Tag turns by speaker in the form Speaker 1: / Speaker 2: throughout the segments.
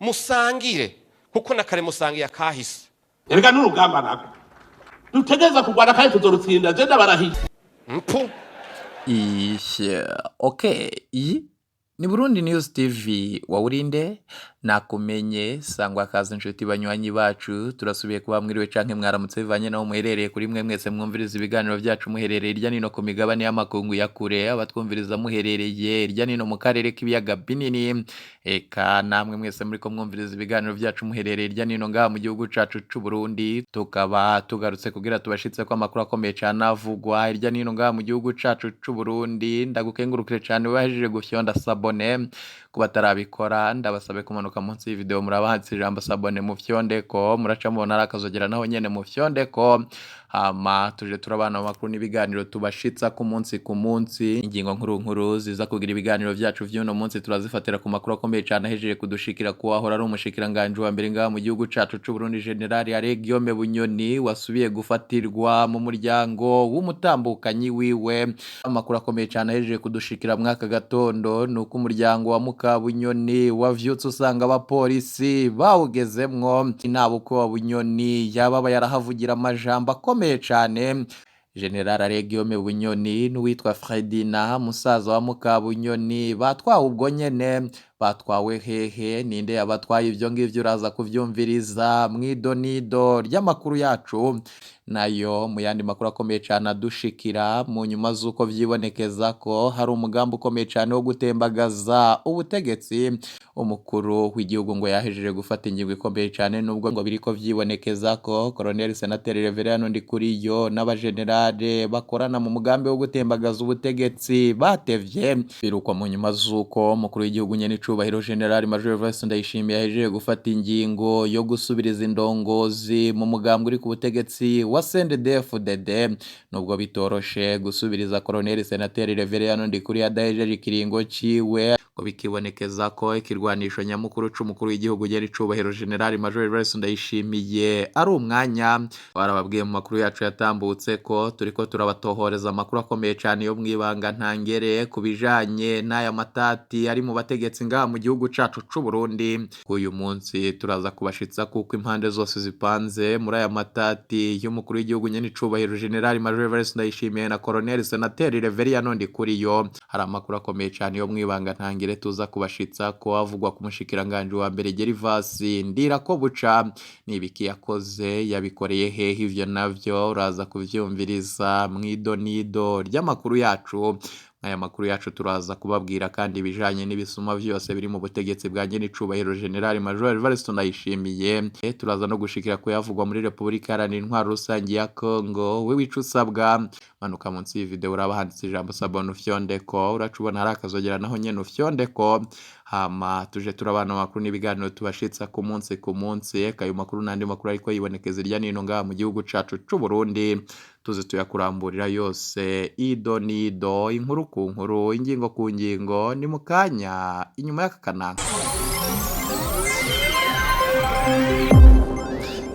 Speaker 1: Musangire, kuko na kare musangiye akahise.
Speaker 2: Erega n'urugamba nabwo dutegereza kurwana kandi tuzorutsinda, je ndabarahiye.
Speaker 1: Mpu.
Speaker 3: Ishya, okay, iyi ni Burundi News TV. Wawurinde nakumenye sangwa kaza inshuti banywanyi bacu, turasubiye kuba mwiriwe canke mwaramutse bivanye naho muherereye. Kuri mwe mwese mwumviriza ibiganiro byacu muherereye irya nino ku migabane y'amakungu ya kure, abatwumviriza muherereye irya nino mu karere k'ibiyaga binini, eka namwe mwese muriko mwumviriza ibiganiro byacu muherereye irya nino ngaha mu gihugu cacu c'u Burundi, tukaba tugarutse kugira tubashitse ko amakuru akomeye cane avugwa hirya nino ngaha mu gihugu cacu c'u Burundi. Ndagukengurukire cane wahejeje gufyonda s'abonner. Ku batarabikora, ndabasabe kumanuka munsi y'ivideo, muraba handitse ijambo s'abonner, mufyondeko. Muraca mubona ari akazogera, naho nyene mufyondeko, hama tuje turabana mu makuru n'ibiganiro tubashitsa ku munsi ku munsi. Ingingo nkuru nkuru ziza kugira ibiganiro vyacu vy'uno munsi turazifatira ku makuru akomeye cane ahejeje kudushikira ku wahora ari umushikiranganji wa mbere ngaha mu gihugu cacu c'u Burundi, General Alain Guillaume Bunyoni, wasubiye gufatirwa mu muryango w'umutambukanyi wiwe. Amakuru akomeye cane ahejeje kudushikira mwaka gatondo ni uko umuryango wa Mukabunyoni wavyutse usanga abapolisi bawugezemwo. Inabukwe wa Bunyoni yababa yarahavugira amajambo akomeye cane. General Alain Guillaume Bunyoni n'uwitwa Fredina, musaza wa Mukabunyoni, batwawe ubwo nyene. Batwawe hehe? Ninde yabatwaye? Ivyo ngivyo uraza kuvyumviriza mw'idonido ry'amakuru yacu. Nayo mu yandi makuru akomeye cane adushikira mu nyuma z'uko vyibonekeza ko hari umugambi ukomeye cane wo gutembagaza ubutegetsi, umukuru w'igihugu ngo yahejeje gufata ingingo ikomeye cane, nubwo ngo biriko vyibonekeza ko Colonel Senateri Reverend Ndikuriyo n'abagenerale bakorana mu mugambi wo gutembagaza ubutegetsi batevye. Birukwa mu nyuma z'uko umukuru w'igihugu nyene icubahiro General Major Evariste Ndayishimiye yahejeje gufata ingingo yo gusubiriza indongozi mu mugambi uri ku butegetsi wa CNDD-FDD, nubwo bitoroshe gusubiriza Colonel Senateri Reverend Ndikuriyo adahejeje ikiringo ciwe. Ngo bikibonekeza ko ikirwanisho nyamukuru c'umukuru w'igihugu nyene icubahiro General Major Evariste Ndayishimiye ari umwanya. Twarababwiye mu makuru yacu yatambutse ko turiko turabatohoreza amakuru akomeye cane yo mwibanga ntangere ku bijanye n'aya matati ari mu bategetsi ngaha mu gihugu cacu c'u Burundi. Uyu munsi turaza kubashitsa kuko impande zose zipanze muri aya matati y'umukuru w'igihugu nyene icubahiro General Major Evariste Ndayishimiye na Colonel Senateri Reverien Ndikuriyo. Hari amakuru akomeye cane yo mwibanga ntangere tuza kubashitsa ko avugwa ku mushikiranganji wa mbere Gervas Ndirakobuca. Nibiki yakoze? Yabikoreye hehe? Ivyo navyo uraza kuvyumviriza mw'idonido ry'amakuru yacu. Aya makuru yacu turaza kubabwira kandi ibijanye n'ibisuma vyose biri mu butegetsi bwa nyene icubahiro General Major Evariste Ndayishimiye. Turaza no gushikira kuyavugwa muri Repubulika Iharanira Intwaro Rusangi ya Congo. We wica usabwa, manuka munsi y'ivideo, uraba handitse ijambo s'abonner, ufyondeko. Uraca ubona hari akazogera, naho nyene ufyondeko, hama tuje turabana amakuru n'ibiganiro tubashitsa ku munsi ku munsi. Eka ayo makuru n'andi makuru ariko yibonekeza irya nino ngaha mu gihugu cacu c'u Burundi, tuze tuyakuramburira yose ido nido, inkuru ku nkuru, ingingo ku ngingo. Ni mu kanya inyuma y'aka kananga.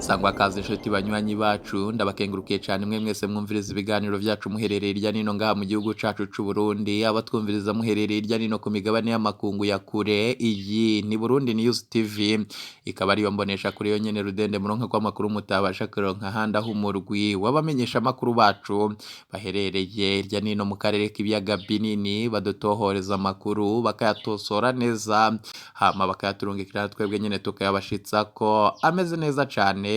Speaker 3: Sangwa kaze inshuti banywanyi bacu, ndabakengurukiye cyane mwe mwese mwumviriza ibiganiro byacu muherereye irya nino ngaha mu gihugu cacu c'u Burundi, abatwumviriza muherereye irya nino ku migabane y'amakungu ya kure. Iyi ni Burundi News TV, ikaba ariyo mbonesha kuri yo nyene rudende muronka ko amakuru mutabasha kuronka ahandi, aho umurwi w'abamenyesha amakuru bacu baherereye irya nino mu karere k'ibiyaga binini badutohoreza amakuru, bakayatosora neza, hama bakayaturungikira twebwe nyene tukayabashitsa ko ameze neza cane.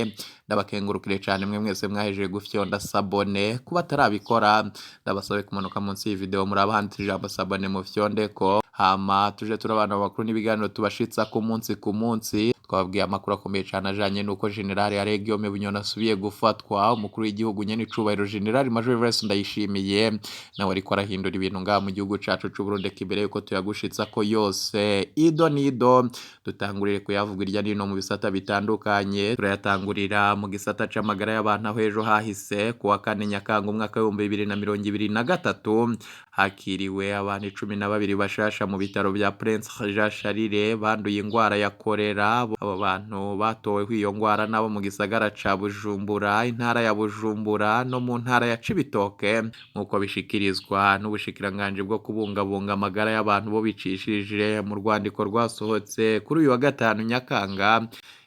Speaker 3: Ndabakengurukire cyane mwe mwese mwahejeje gufyonda s'abonner. Kuba atarabikora, ndabasabe kumanuka munsi y'ivideo, muraba handitse ijambo s'abonner, mufyondeko, hama tuje turabana amakuru n'ibiganiro tubashitsa ku munsi ku munsi. Twababwiye amakuru akomeye cyane ajanye n'uko General Alain Guillaume Bunyoni asubiye gufatwa. Umukuru w'igihugu nyene icubahiro General Major Evariste Ndayishimiye nawe ariko arahindura ibintu ngaha mu gihugu cacu c'u Burundi. Imbere yuko tuyagushitsa ko yose ido nido, dutangurire kuyavuga irya nino mu bisata bitandukanye. Turayatangurira mu gisata c'amagara y'abantu, aho ejo hahise kuwa kane Nyakanga umwaka w'2023 hakiriwe abantu 12 bashasha mu bitaro bya Prince Jean Charles banduye ingwara ya kolera. Abo Abo bantu batoweho iyo ngwara nabo mu gisagara ca Bujumbura, intara ya Bujumbura no mu ntara ya Cibitoke, nk'uko bishikirizwa n'ubushikiranganji bwo kubungabunga amagara y'abantu bo bicishije mu rwandiko rwasohotse kuri uyu wa gatanu Nyakanga.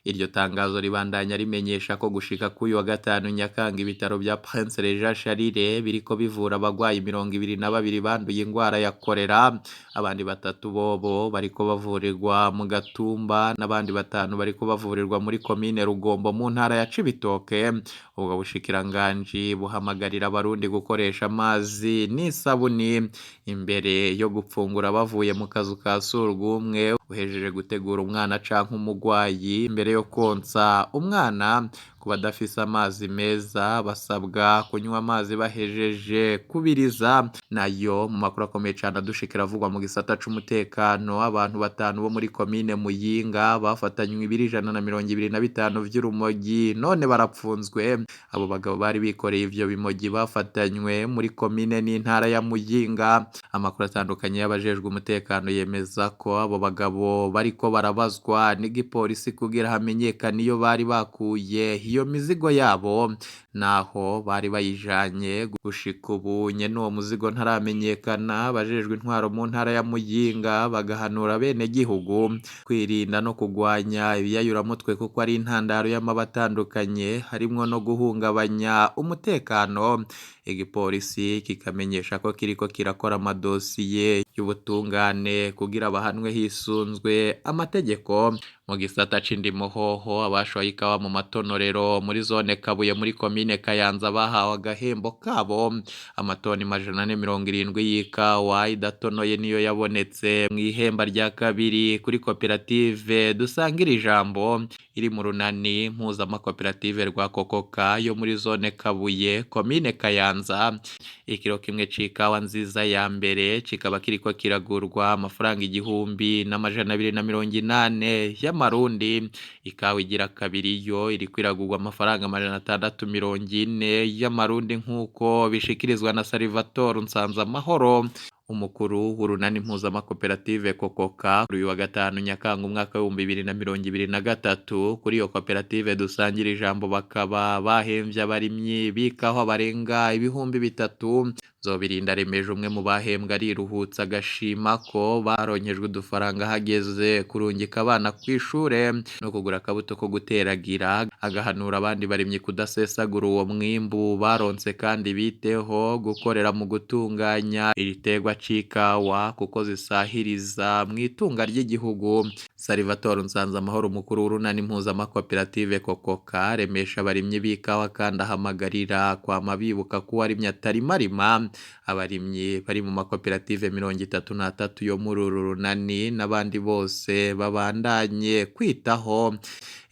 Speaker 3: Iryo tangazo ribandanya rimenyesha ko gushika kuri uyu wa gatanu Nyakanga ibitaro bya Prince Regent Charles biriko bivura abagwayi 22 banduye ingwara ya kolera, abandi batatu bobo bariko bavurirwa mu Gatumba n'abandi batanu bariko bavurirwa muri komine Rugombo mu ntara ya Cibitoke. Ubwo bushikiranganji buhamagarira abarundi gukoresha amazi n'isabuni imbere yo gupfungura bavuye mu kazu ka surwumwe, uhejeje gutegura umwana canke umugwayi imbere yo konsa umwana. Ku badafise amazi meza basabwa kunywa amazi bahejeje kubiriza. Nayo mu makuru akomeye cane adushikira avugwa mu gisata c'umutekano, abantu batanu bo muri komine Muyinga bafatanywe ibiro 125 vy'urumogi none barapfunzwe. Abo bagabo bari bikoreye ivyo bimogi bafatanywe muri komine n'intara ya Muyinga. Amakuru atandukanye y'abajejwe umutekano yemeza ko abo bagabo bariko barabazwa n'igipolisi kugira hamenyekane iyo bari bakuye iyo mizigo yabo naho bari bayijanye. Gushika ubu nyene uwo muzigo ntaramenyekana. Abajejwe intwaro mu ntara ya Muyinga bagahanura bene gihugu kwirinda no kugwanya ibiyayuramutwe kuko ari intandaro y'amaba atandukanye harimwo no guhungabanya umutekano. Igipolisi kikamenyesha ko kiriko kirakora amadosiye y'ubutungane kugira bahanwe hisunzwe amategeko. Mu gisata c'indimo hoho, abashoye ikawa mu matonorero muri zone Kabuye muri komine Kayanza bahawe agahembo kabo. Amatoni 470 y'ikawa idatonoye niyo yabonetse mu ihemba rya kabiri kuri koperative Dusangira Ijambo iri mu runani mpuzamakoperative rwa Kokoka yo muri zone Kabuye, komine Kayanza. Ikiro kimwe c'ikawa nziza ya mbere kikaba kiriko kiragurwa amafaranga 1280 y'amarundi. Ikawa igira kabiri yo iriko iragurwa amafaranga 640 y'amarundi, nk'uko bishikirizwa na Salvatore Nsanzamahoro, umukuru w'urunani mpuzamakoperative Kokoka. Kuri uyu wa gatanu Nyakanga umwaka w'2023, kuri iyo koperative Dusangira Ijambo bakaba bahemvye abarimyi b'ikawa barenga 3000. Zobirinda remeje umwe mu bahembwe ariruhutsa agashima ko baronkejwe udufaranga hageze kurungika abana kw'ishure no kugura akabuto ko guteragira, agahanura abandi barimyi kudasesagura uwo mwimbu baronse kandi biteho gukorera mu gutunganya igiterwa c'ikawa kuko zisahiriza mw'itunga ry'igihugu. Salvatore Nsanzamahoro, umukuru w'urunani mpuzamakoperative Kokoka, remesha abarimyi b'ikawa kandi ahamagarira kwama bibuka ko uwarimye atarimarima. Abarimyi bari mu makoperative 33 yo muri uru runani n'abandi bose babandanye kwitaho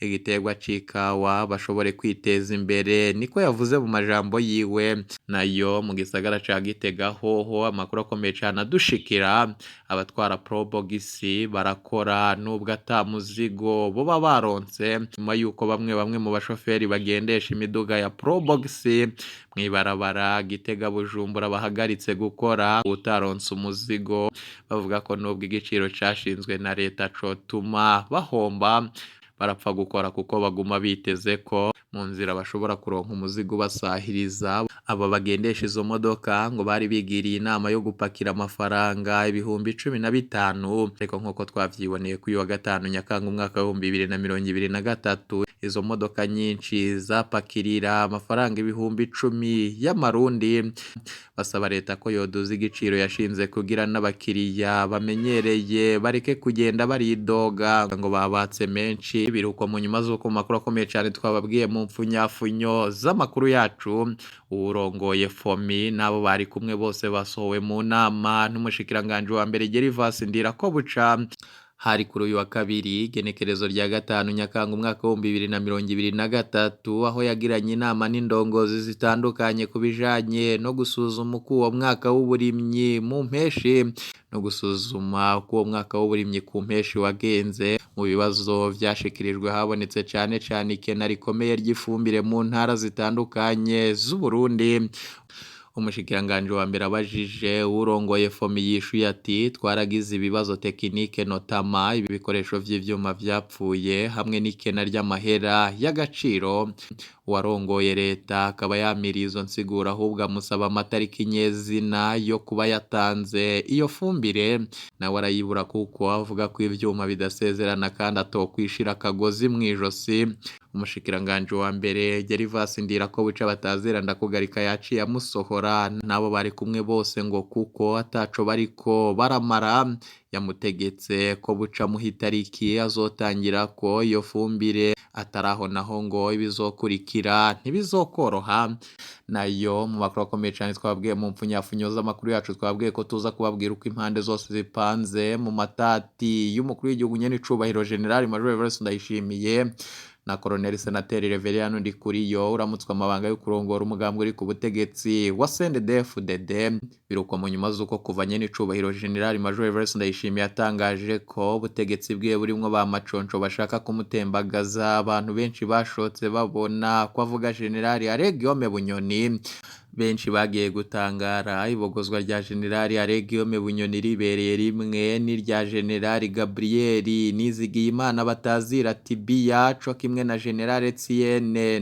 Speaker 3: igiterwa c'ikawa bashobore kwiteza imbere, niko yavuze mu majambo yiwe. Nayo mu gisagara ca Gitega hoho, amakuru akomeye cane adushikira, abatwara probogisi barakora nubwo ata muzigo boba baronse, nyuma yuko bamwe bamwe mu bashoferi bagendesha imiduga ya probogisi mw'ibarabara Gitega Bujumbura bahagaritse gukora utaronse umuzigo, bavuga ko nubwo igiciro cashinzwe na leta cotuma bahomba, barapfa gukora kuko baguma biteze ko mu nzira bashobora kuronka umuzigo ubasahiriza. Aba bagendesha izo modoka ngo bari bigiriye inama yo gupakira amafaranga 15,000, ariko nk'uko twavyiboneye kuri uyu wa gatanu Nyakanga umwaka w'2023, izo modoka nyinshi zapakirira amafaranga 10,000 y'amarundi. Basaba leta ko yoduza igiciro yashinze kugira n'abakiriya bamenyereye bareke kugenda baridoga ngo babatse menshi. Biruko mu nyuma z'uko mu makuru akomeye cane twababwiye mu mfunyafunyo z'amakuru yacu, uwurongoye FOMI n'abo bari kumwe bose basohowe mu nama n'umushikiranganji wa mbere Gervas Ndirakobuca. Hari kuri uyu wa kabiri igenekerezo rya gatanu Nyakanga umwaka w'2023, aho yagiranye inama n'indongozi zitandukanye ku bijanye no gusuzuma uko uwo mwaka w'uburimyi mu mpeshi no gusuzuma uko uwo mwaka w'uburimyi ku mpeshi wagenze. Mu bibazo vyashikirijwe habonetse cane cane ikena rikomeye ry'ifumbire mu ntara zitandukanye z'Uburundi. Umushikiranganji wa mbere abajije urongoye FOMI yishuye ati twaragize ibibazo tekinike notama ibi bikoresho vy'ivyuma vyapfuye hamwe n'ikena ry'amahera y'agaciro. Uwarongoye leta akaba yamiriye izo nsiguro ahubwo amusaba amatariki nyezina yo kuba yatanze iyo fumbire, nawe arayibura kuko avuga ko ivyuma bidasezerana kandi atokwishira akagozi mw'ijosi. Umushikiranganji wa mbere Gervas Ndirakobuca batazira ndakugarika yaciye amusohora n'abo bari kumwe bose ngo kuko ataco bariko baramara. Yamutegetse ko buca muha itariki azotangira ko iyo fumbire, ataraho naho ngo ibizokurikira ntibizokoroha. Nayo mu makuru akomeye cyane twababwiye mu mpfunyafunyo z'amakuru yacu, twababwiye ko tuza kubabwira uko impande zose zipanze mu matati y'umukuru w'igihugu nyene icubahiro General Major Evariste Ndayishimiye na Colonel Senateri Reverien Ndikuriyo uramutswe amabanga yo kurongora umugambi uri ku butegetsi wa CNDD-FDD. Biruko mu nyuma z'uko kuva nyene icubahiro General Major Evariste Ndayishimiye yatangaje ko ubutegetsi bwiwe burimwo ba maconco bashaka kumutembagaza, abantu benshi bashotse babona ko avuga General Aregiome Bunyoni. Benshi bagiye gutangara ibogozwa rya General Aregiome Bunyoni ribereye rimwe n'irya General Gabriel Nizigiyimana batazira Tibiya co kimwe na General Etienne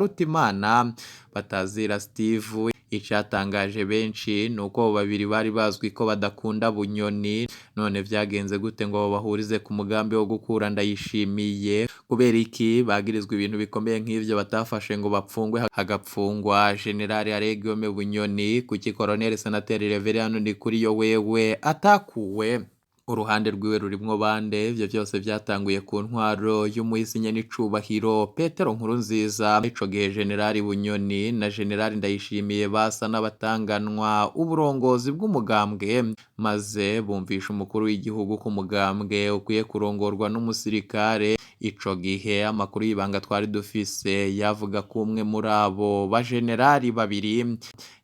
Speaker 3: Ntakarutimana batazira Steve. Icatangaje benshi nuko abo babiri bari bazwi ko badakunda Bunyoni, none vyagenze gute ngo babahurize ku mugambi wo gukura Ndayishimiye? Kubera iki bagirizwa ibintu bikomeye nk'ivyo batafashe ngo bapfungwe hagapfungwa General Aregiome Bunyoni? Kuki Colonel Senateri Reverien Ndikuriyo wewe atakuwe? Uruhande rwiwe rurimwo bande? Ivyo vyose vyatanguye ku ntwaro y'umuhisi nyenicubahiro Petero Nkurunziza. Ico gihe General Bunyoni na General Ndayishimiye basa n'abatanganwa uburongozi bw'umugambwe, maze bumvisha umukuru w'igihugu ko umugambwe ukwiye kurongorwa n'umusirikare. Ico gihe amakuru y'ibanga twari dufise yavuga ko umwe muri abo bajenerali babiri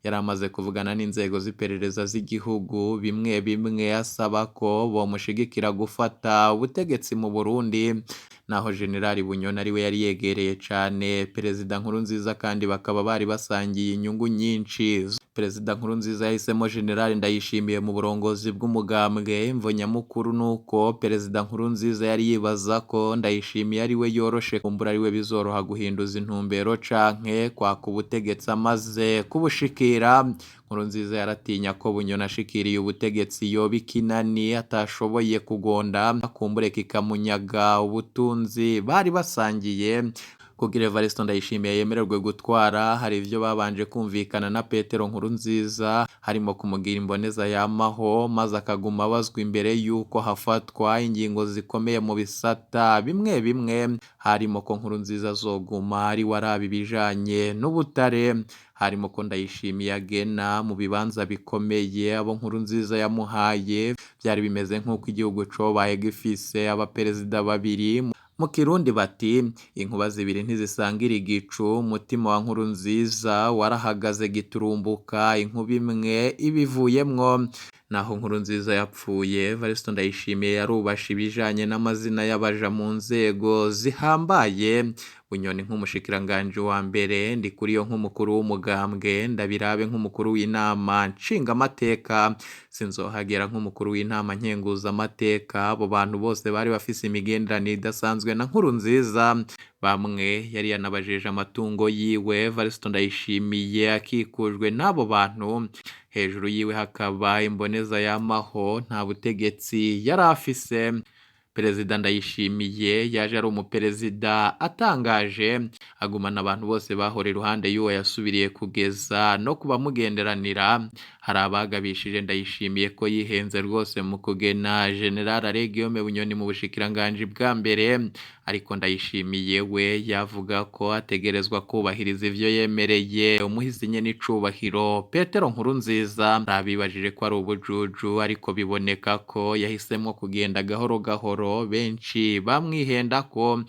Speaker 3: yari amaze kuvugana n'inzego z'iperereza z'igihugu bimwe bimwe asaba ko bomushigikira gufata ubutegetsi mu Burundi. Naho General Bunyoni ariwe yari yegereye cane Perezida Nkurunziza kandi bakaba bari basangiye inyungu nyinshi. Perezida Nkurunziza yahisemo General Ndayishimiye mu burongozi bw'umugambwe. Imvo nyamukuru nuko Perezida Nkurunziza yari yibaza ko Ndayishimiye ariwe yoroshe kumbura ariwe bizoroha guhinduza intumbero canke kwaka ubutegetsi amaze kubushikira. Nkurunziza yaratinya ko Bunyoni ashikiriye ubutegetsi yoba ikinani atashoboye kugonda, kumbure kikamunyaga ubutunzi bari basangiye. Kugira Evariste Ndayishimiye yemererwe gutwara, hari ivyo babanje kumvikana na Petero Nkurunziza, harimo kumugira imboneza yamaho maze akaguma abazwa imbere y'uko hafatwa ingingo zikomeye mu bisata bimwe bimwe, harimo ko Nkurunziza azoguma ari we araba ibijanye n'ubutare, harimo ko Ndayishimiye agena mu bibanza bikomeye abo Nkurunziza yamuhaye. Byari bimeze nk'uko igihugu cobaye gifise abaperezida babiri. Mu Kirundi bati inkuba zibiri ntizisangira igicu. Umutima wa Nkurunziza warahagaze giturumbuka, inkuba imwe ibivuyemwo. Naho Nkurunziza yapfuye, Evariste Ndayishimiye yarubashe ibijanye n'amazina y'abaja mu nzego zihambaye. Bunyoni nk'umushikiranganji wa mbere, Ndikuriyo nk'umukuru w'umugambwe, Ndabirabe nk'umukuru w'inama nshingamateka, Sinzohagera nk'umukuru w'inama nkenguzamateka. Abo bantu bose bari bafise imigenderanire idasanzwe na Nkurunziza. Bamwe yari yanabajeje amatungo yiwe. Evariste Ndayishimiye akikujwe n'abo bantu, hejuru yiwe hakaba imboneza yamaho, nta butegetsi yari afise. Perezida Ndayishimiye yaje ari umuperezida atangaje, agumana abantu bose bahora iruhande y'uwo yasubiriye kugeza no kubamugenderanira. Hari abagabishije Ndayishimiye ko yihenze rwose mu kugena General Aregiome Bunyoni mu bushikiranganji bwa mbere, ariko Ndayishimiye we yavuga ko ategerezwa kubahiriza ivyo yemereye umuhisi nyene icubahiro Petero Nkurunziza. Abibajije ko ari ubujuju, ariko biboneka ko yahisemwo kugenda gahoro gahoro, benshi bamwihenda ko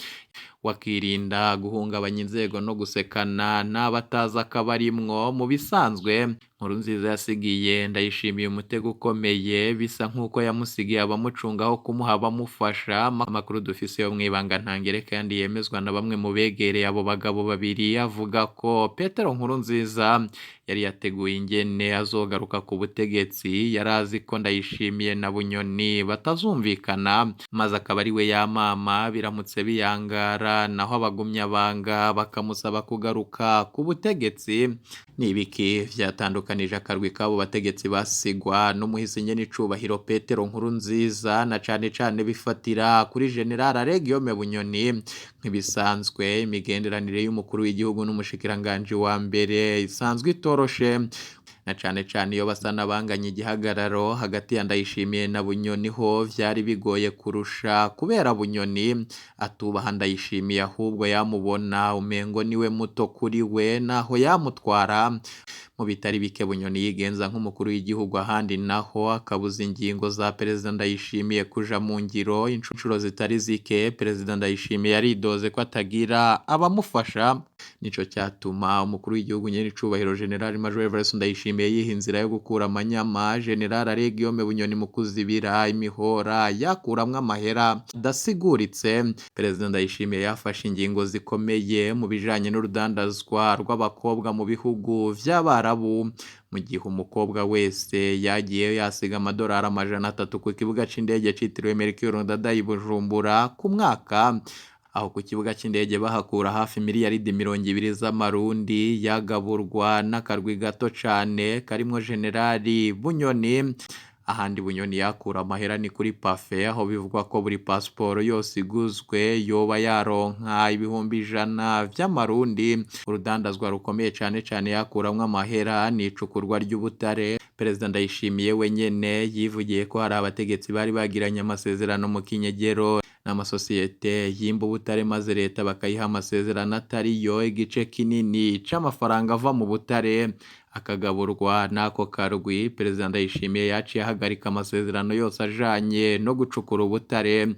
Speaker 3: Wakirinda guhungabanya inzego no gusekana n'abatazi akabarimwo. Mu bisanzwe Nkurunziza yasigiye Ndayishimiye umutego ukomeye, bisa nk'uko yamusigiye abamucungaho kumuha abamufasha. Amakuru dufise yo mw'ibanga ntangere kandi yemezwa na bamwe mu begereye abo bagabo babiri avuga ko Petero Nkurunziza yari yateguye ingene azogaruka ku butegetsi, yari azi ko Ndayishimiye na Bunyoni batazumvikana, maze akaba ari we yamama biramutse biyangara, naho abagumyabanga bakamusaba kugaruka ku butegetsi. Ni ibiki vyatandukanije akarwi k'abo bategetsi basigwa n'umuhisi nyenicubahiro Petero Nkurunziza, na cane cane bifatira kuri General Alain Bunyoni? Nk'ibisanzwe, imigenderanire y'umukuru w'igihugu n'umushikiranganji wa mbere isanzwe itoroshe, na cane cane iyo basa n'abanganya igihagararo. Hagati ya Ndayishimiye na Bunyoni ho vyari bigoye kurusha, kubera Bunyoni atubaha Ndayishimiye, ahubwo yamubona umengo niwe muto kuri we naho yamutwara. Mu bitari bike Bunyoni yigenza nk'umukuru w'igihugu, ahandi naho akabuza ingingo za Perezida Ndayishimiye kuja mu ngiro. Inshuro zitari zike Perezida Ndayishimiye yaridoze ko atagira abamufasha, nico cyatuma umukuru w'igihugu nyenicubahiro General Major Evariste Ndayishimiye yiha inzira yo gukura amanyama General Alain Guillaume Bunyoni mu kuzibira imihora yakuramwo amahera adasiguritse. Perezida Ndayishimiye yafashe ingingo zikomeye mu bijanye n'urudandazwa rw'abakobwa mu bihugu vy'Abarabu, mu gihe umukobwa wese yagiye yasiga amadolari 300 ku kibuga c'indege citiriwe Melchior Ndadaye i Bujumbura ku mwaka. Aho ku kibuga c'indege bahakura hafi miliyaridi 20 z'amarundi, yagaburwa n'akarwi gato cane karimwo Generali Bunyoni. Ahandi Bunyoni yakura amahera ni kuri pafe, aho bivugwa ko buri pasiporo yose iguzwe yoba yaronka 100,000 vy'amarundi. Urudandazwa rukomeye cane cane yakuramwo amahera ni icukurwa ry'ubutare. Perezida Ndayishimiye wenyene yivugiye ko hari abategetsi bari bagiranye amasezerano mu kinyegero n'amasosiyete yimba ubutare, maze leta bakayiha amasezerano atariyo. Igice kinini c'amafaranga ava mu butare akagaburwa n'ako karwi. Perezida Ndayishimiye yaciye ahagarika amasezerano yose ajanye no gucukura ubutare.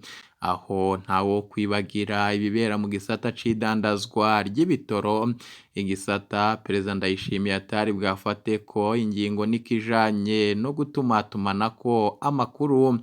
Speaker 3: Aho ntawo kwibagira ibibera mu gisata c'idandazwa ry'ibitoro, igisata Perezida Ndayishimiye atari bwafate ko ingingo n'ikijanye no gutumatumanako amakuru.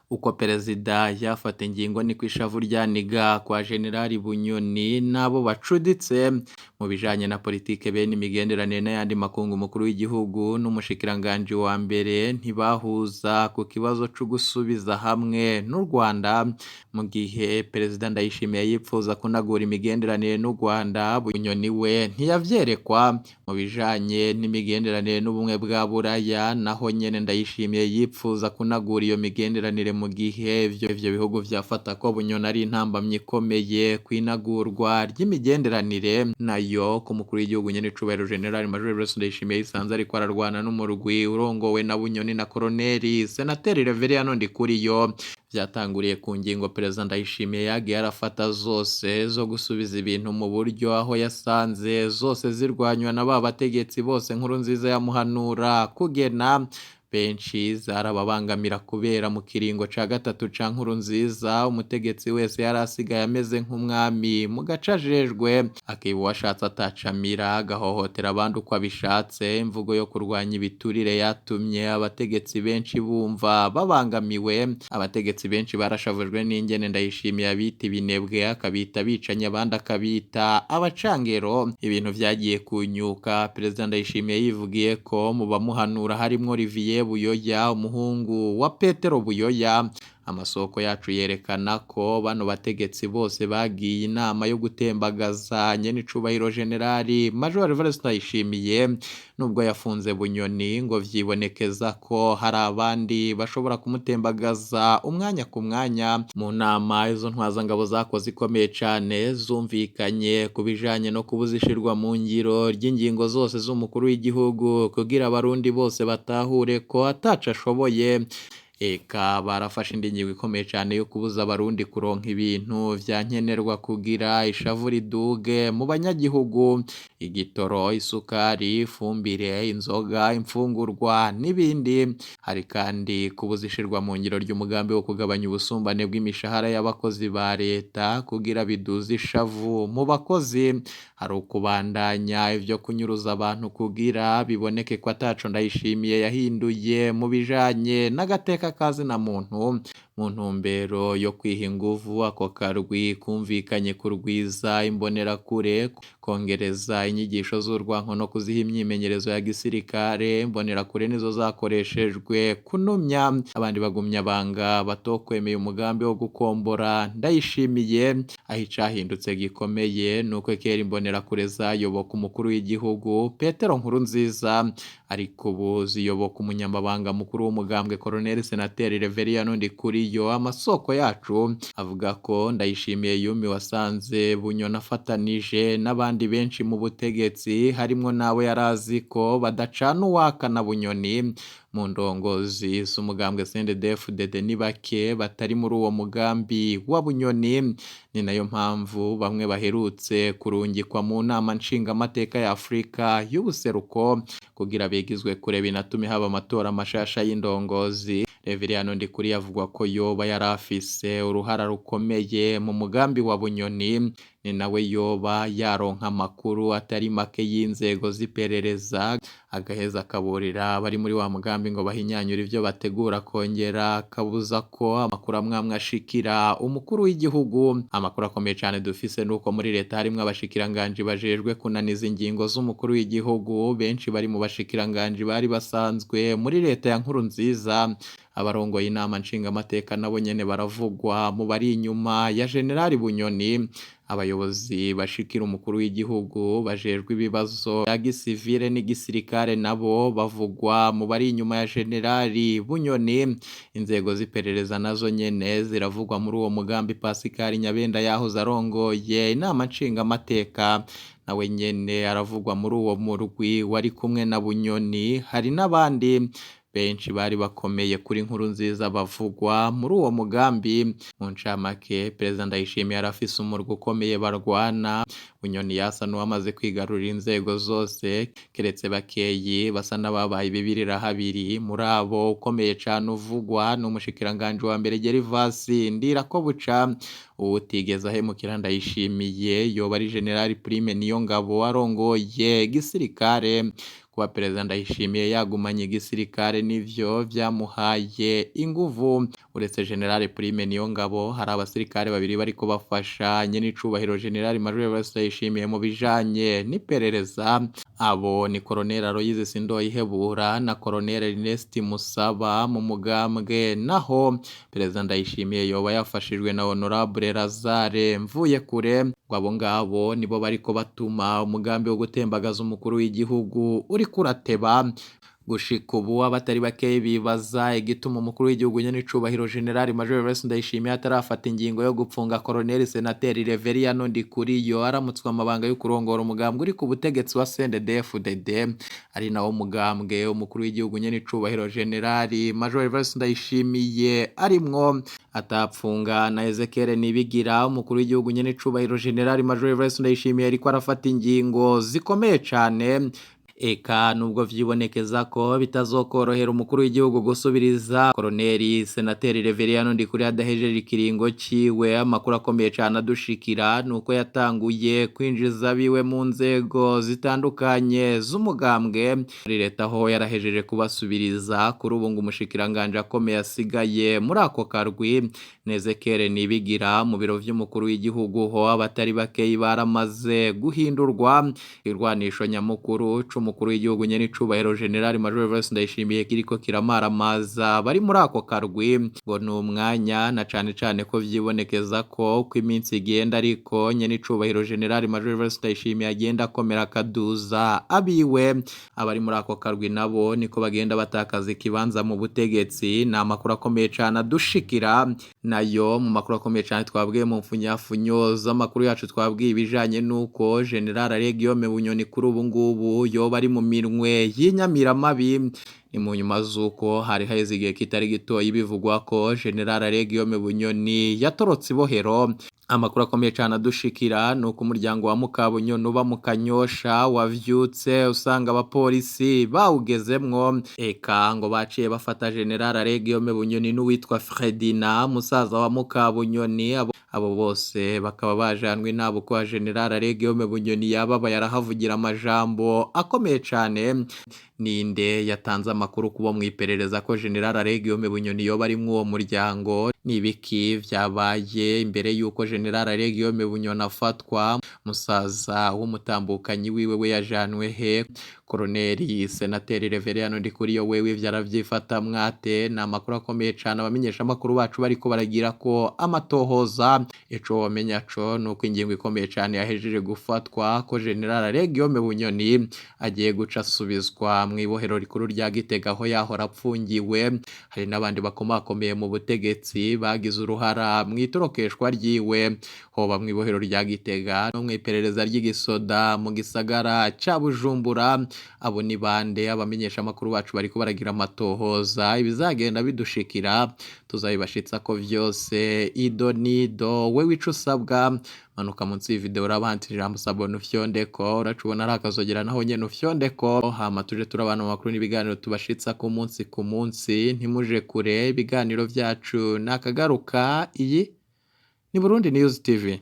Speaker 3: Uko perezida yafata ingingo niko ishavu ryaniga kwa Generali Bunyoni n'abo bacuditse. Mu bijanye na politike bene imigenderanire n'ayandi makungu, umukuru w'igihugu n'umushikiranganji wa mbere ntibahuza ku kibazo co gusubiza hamwe n'u Rwanda. Mu gihe Perezida Ndayishimiye yipfuza kunagura imigenderanire n'u Rwanda, Bunyoni we ntiyavyerekwa. Mu bijanye n'imigenderanire n'ubumwe bwa Buraya, naho nyene Ndayishimiye yipfuza kunagura iyo migenderanire, mu gihe ivyo bihugu vyafata ko Bunyoni ari intambamyi ikomeye kwinagurwa ry'imigenderanire nayo. Ku mukuru w'igihugu nyenicubahiro General Major Evariste Ndayishimiye yisanze ariko ararwana n'umurwi urongowe na Bunyoni na Koloneli Senateri Reveriyano Ndikuriyo. Vyatanguriye ku ngingo Perezida Ndayishimiye yagiye arafata zose zo gusubiza ibintu mu buryo, aho yasanze zose zirwanywa na ba bategetsi bose Nkurunziza yamuhanura kugena. Benshi zarababangamira kubera mu kiringo ca gatatu ca Nkurunziza umutegetsi wese yari asigaye ameze nk'umwami mu gace ajejwe, akiba uwashatse atacamira, agahohotera abandi uko abishatse. Imvugo yo kurwanya ibiturire yatumye abategetsi benshi bumva babangamiwe. Abategetsi benshi barashavujwe n'ingene Ndayishimiye abita ibinebwe, akabita abicanyi, abandi akabita abacangero. Ibintu vyagiye kunyuka. Perezida Ndayishimiye yivugiye ko mu bamuhanura harimwo Olivier Buyoya, umuhungu wa Petero Buyoya. Amasoko yacu yerekana ko bano bategetsi bose bagiye inama yo gutembagaza nyenicubahiro Generali Major Evariste Ndayishimiye. Nubwo yafunze Bunyoni, ngo vyibonekeza ko hari abandi bashobora kumutembagaza umwanya ku mwanya. Mu nama izo ntwazangabo zakoze ikomeye cane zumvikanye ku bijanye no kubuza ishirwa mu ngiro ry'ingingo zose z'umukuru w'igihugu, kugira abarundi bose batahure ko ataco ashoboye. Eka barafashe indi ngingo ikomeye cyane yo kubuza abarundi kuronka ibintu vya nkenerwa kugira ishavu riduge mu banyagihugu, igitoro, isukari, ifumbire, inzoga, imfungurwa n'ibindi. Hari kandi kubuza ishirwa mu ngiro ry'umugambi wo kugabanya ubusumbane bw'imishahara y'abakozi ba leta kugira biduze ishavu mu bakozi. Hari ukubandanya ivyo kunyuruza abantu kugira biboneke ko ataco Ndayishimiye yahinduye mu bijanye n'agateka ka zina muntu mu ntumbero yo kwiha inguvu. Ako karwi kumvikanye kurwiza imbonerakure, kongereza inyigisho z'urwanko no kuziha imyimenyerezo ya gisirikare. Imbonerakure nizo zakoreshejwe kunumya abandi bagumya banga batokwemeye umugambi wo gukombora Ndayishimiye. Aho icahindutse gikomeye nuko kera imbonerakure zayoboka umukuru w'igihugu Petero Nkurunziza, ariko ubu ziyoboka umunyamabanga mukuru w'umugambwe Colonel Senateri Reveriyano Ndikuriyo. Amasoko yacu avuga ko Ndayishimiye Yumi wasanze Bunyoni afatanije n'abandi benshi mu butegetsi, harimwo n'abo yari azi ko badacana uwaka na Bunyoni. Mu ndongozi z'umugambwe CNDD-FDD ni bake batari muri uwo mugambi wa Bunyoni, ni nayo mpamvu bamwe baherutse kurungikwa mu nama nshingamateka ya Afurika y'ubuseruko kugira bigizwe kure binatume haba amatora mashasha y'indongozi. Reveriyano Ndikuriyo avugwa ko yoba yari afise uruhara rukomeye mu mugambi wa Bunyoni, ni nawe yoba yaronka amakuru atari make y'inzego z'iperereza, agaheza akaburira abari muri wa mugambi ngo bahinyanyure ivyo bategura, kongera akabuza ko amakuru amwe amwe ashikira umukuru w'igihugu. Amakuru akomeye cane dufise nuko muri leta harimwo abashikiranganji bajejwe kunaniza ingingo z'umukuru w'igihugu, benshi bari mu bashikiranganji bari basanzwe muri leta ya Nkurunziza. Abarongoye inama nshingamateka nabo nyene baravugwa mu bari inyuma ya Generali Bunyoni. Abayobozi bashikira umukuru w'igihugu bajejwe ibibazo bya gisivile n'igisirikare nabo bavugwa mu bari inyuma ya Generali Bunyoni. Inzego z'iperereza nazo nyene ziravugwa muri uwo mugambi. Pascal Nyabenda yahoze arongoye inama nshingamateka nawe nyene aravugwa muri uwo murwi wari kumwe na Bunyoni. Hari n'abandi benshi bari bakomeye kuri Nkurunziza bavugwa muri uwo mugambi. Mu ncamake, Perezida Ndayishimiye arafise umurwi ukomeye barwana. Bunyoni yasa n'uwamaze kwigarurira inzego zose keretse bakeyi basa n'ababaye ibibirira habiri. Muri abo ukomeye cane uvugwa ni umushikiranganji wa mbere Gervasi Ndirakobuca. Uwutigeze ahemukira Ndayishimiye yoba ari Generali Prime Niyongabo arongoye gisirikare. Kuba Perezida Ndayishimiye yagumanye igisirikare nivyo vyamuhaye inguvu. Uretse General Prime Niyongabo, hari abasirikare babiri bariko bafasha nyenicubahiro General Major Evariste Ndayishimiye mu bijanye n'iperereza. Abo ni Colonel Aloyize Sindoyihebura na Colonel Ernest Musaba mu mugambwe. Naho Perezida Ndayishimiye yoba yafashijwe na Honorable Lazare Mvuyekure. Ngo abo ngabo nibo bariko batuma umugambi wo gutembagaza umukuru w'igihugu uriko urateba. Gushika ubu abatari bake bibaza igituma umukuru w'igihugu nyenicubahiro General Major Evariste Ndayishimiye atarafata ingingo yo gupfunga Colonel Senateri Reveriyano Ndikuriyo aramutswe amabanga yo kurongora umugambwe uri ku butegetsi wa CNDD-FDD, ari nawo mugambwe umukuru w'igihugu nyenicubahiro General Major Evariste Ndayishimiye arimwo. Atapfunga na Ezekiel Nibigira. Umukuru w'igihugu nyenicubahiro General Major Evariste Ndayishimiye ariko arafata ingingo zikomeye cane. Eka nubwo vyibonekeza ko bitazokorohera umukuru w'igihugu gusubiriza Koloneli Senateri Reveriyano Ndikuriyo adahejeje ikiringo ciwe, amakuru akomeye cane adushikira nuko yatanguye kwinjiza abiwe mu nzego zitandukanye z'umugambwe muri leta, aho yarahejeje kubasubiriza. Kuri ubu ngo umushikiranganji akomeye asigaye muri ako karwi Nezekere Nibigira. Mu biro vy'umukuru w'igihugu ho abatari bakeyi baramaze guhindurwa. Irwanisho nyamukuru c'umukuru w'igihugu nyenicubahiro General Major Evariste Ndayishimiye kiriko kiramaramaza bari muri ako karwi ngo ni umwanya, na cane cane ko vyibonekeza ko uko iminsi igenda ariko nyenicubahiro General Major Evariste Ndayishimiye agenda akomera akaduza abiwe. Abari muri ako karwi nabo niko bagenda batakaza ikibanza mu butegetsi. Ni amakuru akomeye cane adushikira. Nayo mu makuru akomeye cyane twabwiye mu mfunyafunyo z'amakuru yacu, twabwiye ibijanye n'uko General Alain Guillaume Bunyoni kuri ubu ngubu yoba ari mu minwe y'inyamiramabi. Ni mu nyuma z'uko hari haheze igihe kitari gitoyi bivugwa ko General Alain Guillaume Bunyoni yatorotse ibohero. Amakuru akomeye cyane adushikira ni uko umuryango wa Mukabunyoni uba mu Kanyosha wavyutse usanga abapolisi bawugezemwo, eka ngo baciye bafata General Alain Guillaume Bunyoni n'uwitwa Fredina musaza wa Mukabunyoni. Abo bose bakaba bajanwe nabo kwa General Alain Guillaume Bunyoni yababaye, arahavugira amajambo akomeye cyane. Ninde yatanze amakuru kubo mu iperereza ko General Alain Guillaume Bunyoni yoba ari mw'uwo muryango? Nibiki vyabaye imbere yuko General Alain Guillaume Bunyoni afatwa? Musaza w'umutambukanyi wiwe we yajanwe he? Koroneri Senateri Reveriyano Ndikuriyo wewe vyaravyifata mwate? Ni amakuru akomeye cane abamenyesha amakuru bacu bariko baragira ko amatohoza. Ico wamenya co nuko ingingo ikomeye cane yahejeje gufatwa ko General Alain Guillaume Bunyoni agiye guca asubizwa mu ibohero rikuru rya Gitega aho yahora apfungiwe. Hari n'abandi bakomakomeye mu butegetsi bagize uruhara mu itorokeshwa ryiwe, hoba mu ibohero rya Gitega no mu iperereza ry'igisoda mu gisagara ca Bujumbura. Abo ni bande? Abamenyesha amakuru bacu bariko baragira amatohoza. Ibizagenda bidushikira tuzabibashitsa ko vyose ido nido. Wewe ico usabwa, manuka munsi y'ivideo, urabanza ijambo s'abonner ufyondeko, uracubona ari akazogera naho nyene ufyondeko, hama tuje turabana mu makuru n'ibiganiro tubashitsa ku munsi ku munsi. Ntimuje kure, ibiganiro vyacu nakagaruka. Iyi ni Burundi News TV.